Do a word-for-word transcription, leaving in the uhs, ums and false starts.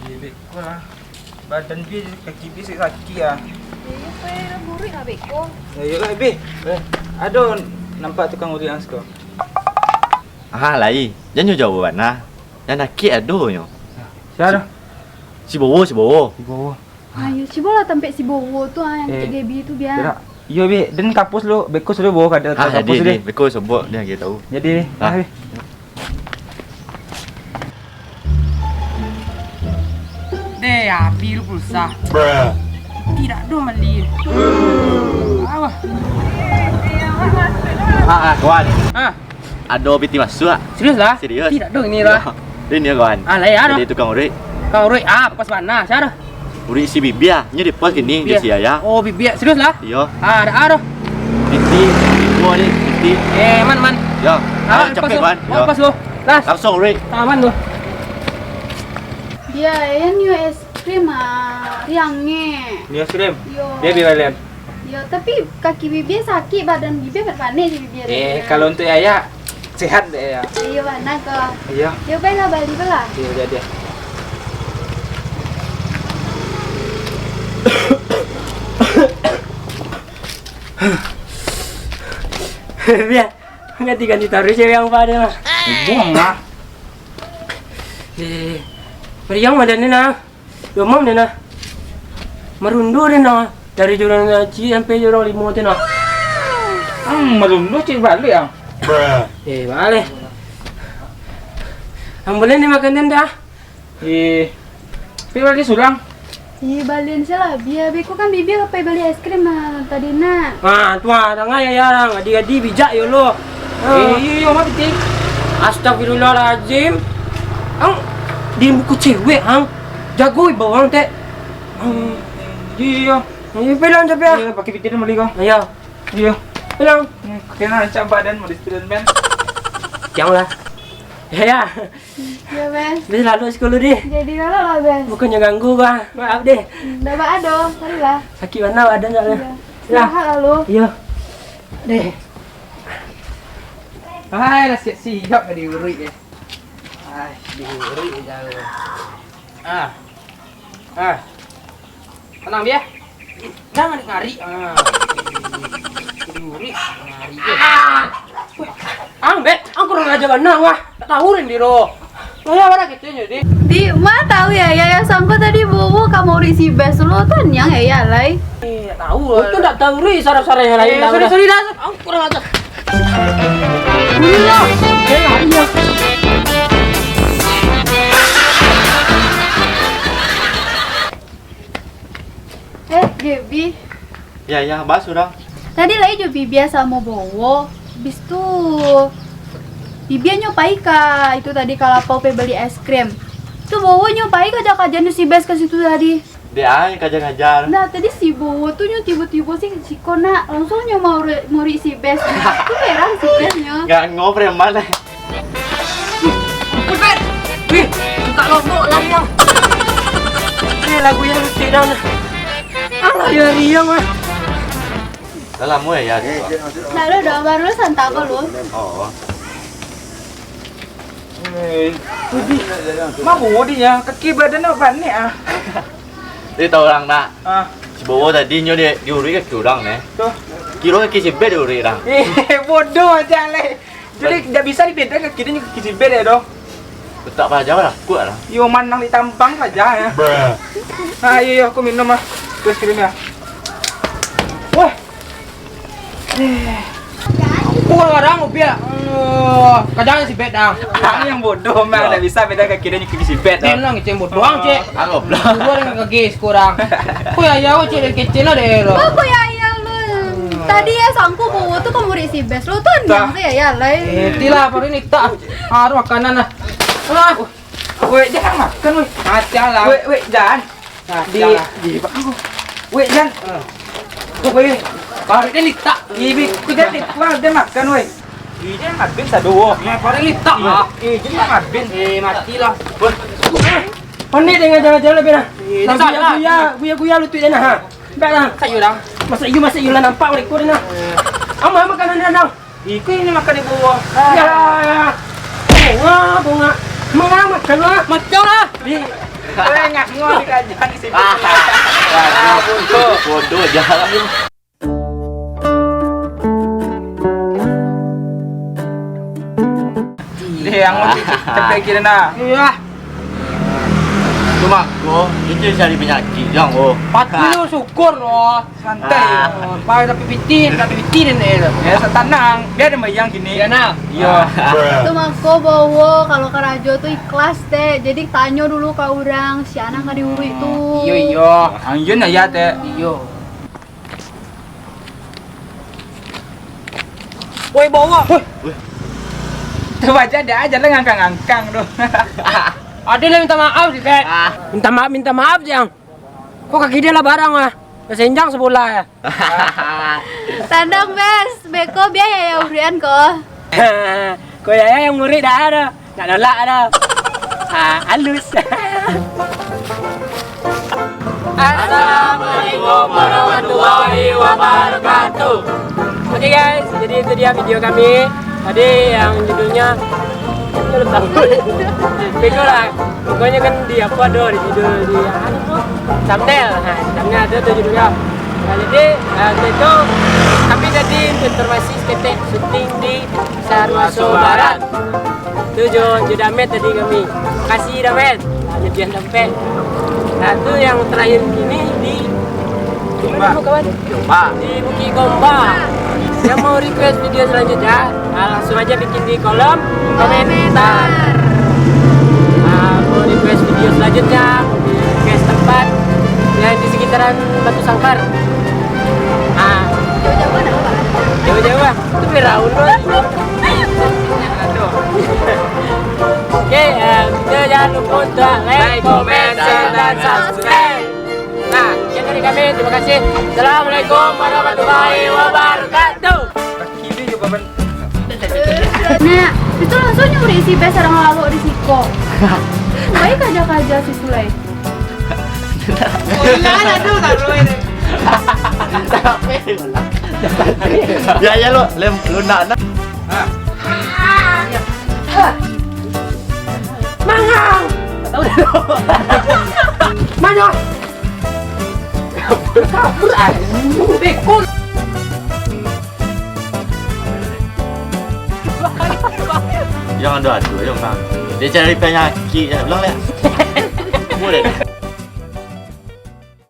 Beko lah. Badan bia, kaki bia sakik-sakik ah. Iyo, pai lah buruik lah beko. Yo, yo lah, Bi. Eh, ado nampak tukang urek ang siko? Ah, lai. Jan jo jauah bana. Nan dakek adonyo. Sia tu? Si Bowo, si Bowo. Si Bowo. Ayo, cubolah tampek si Bowo tu ah, yang kecek Gaby tu, bia. Iyo, Bi. Den kapus lu, beko suruah Bowo kada. Ah, jadi, Bi. Beko sobok dia lagi tahu. Jadi, Bi. Ah. Ah, Bi. Deh, habis lu pulsa. Tidak ado mali. Awah. Ah, ah, kawan. Ah. Ado piti masuak. Serius lah? Serius. Tidak ado ini lah. Yo. Ini, kawan. Ah, lai, ah, jadi tukang urek. Tukang urek, ah, pas bana, sia tu? Urek si Bibia, nyo di pos kini, jo si Yaya. Oh, Bibia, serius lah? Iyo. Ah, ado, ado. Piti, piti, piti. Eh, man, man. Yo. Ah, ayo, capek, kawan. Pas lu. Yo. Pas lu. Las. Langsuang urek. Aman lu. Bia, eh, nio es krim ah, riang eh. Nio es krim? Yo. Bia, Bia, balian. Yo, tapi kaki Bibia sakik, badan Bibia panek si Bibia. Eh, kalau untuk Yaya, sehat dek Yaya. Iyo, bana ko. Iyo. Yo, bailah, bali bala. Iyo, jadi. Bia, ganti-ganti taruih cewek ang pada mah. Buang lah. Eh, meriang badan ni nah. Yo, mam den nah. Marundo den nah. Dari jurang ciek sampai jurang limo tu nah. Hmm, marundo ciek baliak ah. Eh, baleh. Ang buliah ni makan den dah. Eh, pai bali surang. Eh, balian se lah, Bia. Beko kan Bibia ka pai bali es krim nah, tadi nah. Ah, tu ah, danga yo, yo, urang. Adi-adi bijak yo lo. Ah. Eh, iyo, iyo, ma pitih. Astagfirullahalazim. Ang, di muko cewek, ang. Jago ibo ang, tek. Hmm. Iyo, iyo, iyo. Iyo, pulang, tapi ah. Iyo, pakai pikiran bali ko. Iyo. Iyo. Pulang. Hmm, kena rancak badan mau di student band. Janganlah. Ya, ya. Iyo, Bes. Bes, lalu sekolah deh. Jadi lalu lah, Bes. Bukannya ganggu, bah. Maaf deh. Ndak ba ado, sorry lah. Sakit mana badan, soalnya. Iya. Lah. Istirahat lalu. Iyo. Deh. Hai, lah siap-siap ka diuruik, eh. Ai, diuruik jauh. Ah. Ah. Tanang, Bia. Jangan ngarik. Ah. Diuruik, ngarik, eh. Ah. Weh, ang, Beb, ang kurang aja bana, wah. Tak tahu den diro. Wah, ya, mana gitu jadi. Di, ma tahu ya, ya, ya, sangko tadi Bowo ka maurik si Bes lo, tu niang ya, ya, lai. Eh, tak tahu. Untung tak tahu, Ri, sarap-sarap yang lain. Eh, lah, sorry, udah. Sorry, dah. Ang kurang ajar. Udah. Eh, lari ya. Eh, Gaby. Ya, ya, bahas urang. Tadi lai jo Bibia samo Bowo. Bis tu, Bibia nyo pai ka itu tadi, ka lapau pai bali es krim. Tu Bowo nyo pai kaja-kaja nyo si Bes ka situ tadi. Dek ai kaja-kaja. Nah, tadi si Bowo tu nyo tibo-tibo si, siko nak, langsuang nyo mau re-, maurik si Bes. Tu heran si Bes nyo. Gak ngobrol mana? Wih, wih, tak lobok lari yang. Eh, lagu yang lucu dah. Ah, lari-lari yang, ah. Dah lamo ya, ya? Lalu dah, baru santa ko lu. Oh. Eh, Budi. Ma Budi ya, kaki badan awak panek ah. Jadi tahu urang nak? Ah. Si Bowo tadi nyo di, diuruik kaki urang neh. Tuh. Kiro kaki si Bed diuruik urang. Eh, bodoh aja leh. Jadi, ndak bisa dibeda kaki den jo kaki si Bed ya, doh. Letak paja lah, kuat lah. Yo, manang di tampang paja ya. Ah, iyo, iyo, aku minum ah. Terus kirim ya. Wah. Eh. Aku kadang-kadang, Upiak. Eh, kadang si Bed dah. Ang yang bodoh, Mang. Ndak bisa beda kaki den jo kaki si Bed, dah. Den lah ngeceng bodoh, ang, cek. Ang goblok. Dua dengan kaki sekurang. Kok ya, ya, cek, dari kecil lah, deh, lo. Kok ya, ya, lo? Tadi ya, sangko Bowo tu ka maurik si Bes. Lo tu niang tu ya, ya, lai. Eh, tilah, baru ni tak. Haru makanan lah. Ah. Weh, jan makan, weh. Mati lah. Weh, weh, jan. Nah, di, dah. Di, Pak. Weh, jan. Ah. Weh. Paruik den litak. Ibi, ku jan litak, jan makan, weh. Ih, jan mabin sado. Nah, paruik litak, ah. Ih, jan mabin. Eh, matilah. Weh. Panek den ngaja-ngaja lah, Bina. Eh, lah, salah. Guya, guya, guya lutut den, ha. Baiklah. Sayur dah. Masa iyo, masa iyo lah nampak mereka den, ha. Eh. Ama, ama makanan den, ha. Iko ini makan di bawah. Ya. Bunga, bunga. Bunga makan lah. Macam lah. Di. Tengah ngau di kajian si Ah, bodoh. Bodoh, jahat. Eh, yang mau cepet kira nah. Iya. Cuma ko, itu cari penyakit, jang, oh. Pati lu syukur, oh. Santai. Ah. Pai tapi piti, tapi piti den, eh. Ya, tenang. Dia ada bayang gini. Ya, nah. Iya. Itu mako bawa kalau karajo tu ikhlas, Tek. Jadi tanyo dulu ka urang, si anak ka diuruik tu. Iyo, iyo. Anjun ya, Tek. Iyo. Woi, bawa. Woi. Tu baca dia aja lah ngangkang-ngangkang tu. Ada lah minta maaf sih, Tek. Ah. Minta maaf, minta maaf, Jang. Kok kaki dia lah barang ah. Kesenjang sebelah ya. Tandang bes, beko biaya ya urian ko. Ko ya yang murid dah ada. Nak nolak ada. Ah, halus. Assalamualaikum warahmatullahi wabarakatuh. Oke guys, jadi itu dia video kami. Tadi yang judulnya Bego lah. Pokoknya kan di apa do, di judul di anu tu, thumbnail. Ha, thumbnail ada tu judulnya. Nah, jadi eh, itu kami tadi untuk informasi seketek syuting di Saruaso Barat. Tu jo, jo Damet tadi kami. Makasih Damet. Nah, lebihan sampai. Nah, tu yang terakhir ini di Gomba. Di mana, kawan? Gomba. Di Bukik Gomba. Yang mau request video selanjutnya, ah, langsung aja bikin di kolom komentar. Ah, mau request video selanjutnya, mau request tempat yang di sekitaran Batu Sangkar. Ah. Jauh-jauh mana, Pak? Jauh-jauh ah. Itu Firaun tu. Oke, eh, kita jangan lupa untuk like, komen, share, dan subscribe. Nah, sekian dari kami. Terima kasih. Assalamualaikum warahmatullahi wabarakatuh. Nah, itu langsung nyuri si bes orang lalok di siko. Baik aja kerja si Sulai. Oh, iya, aduh, taruh ini. Ya, ya, lo, lem, lo nak, nak. Mangang. Mana? Kabur, anjing. Beko. Jangan doa tu, jangan. Dia cari penyakit, ya. Ulang, lihat. Boleh.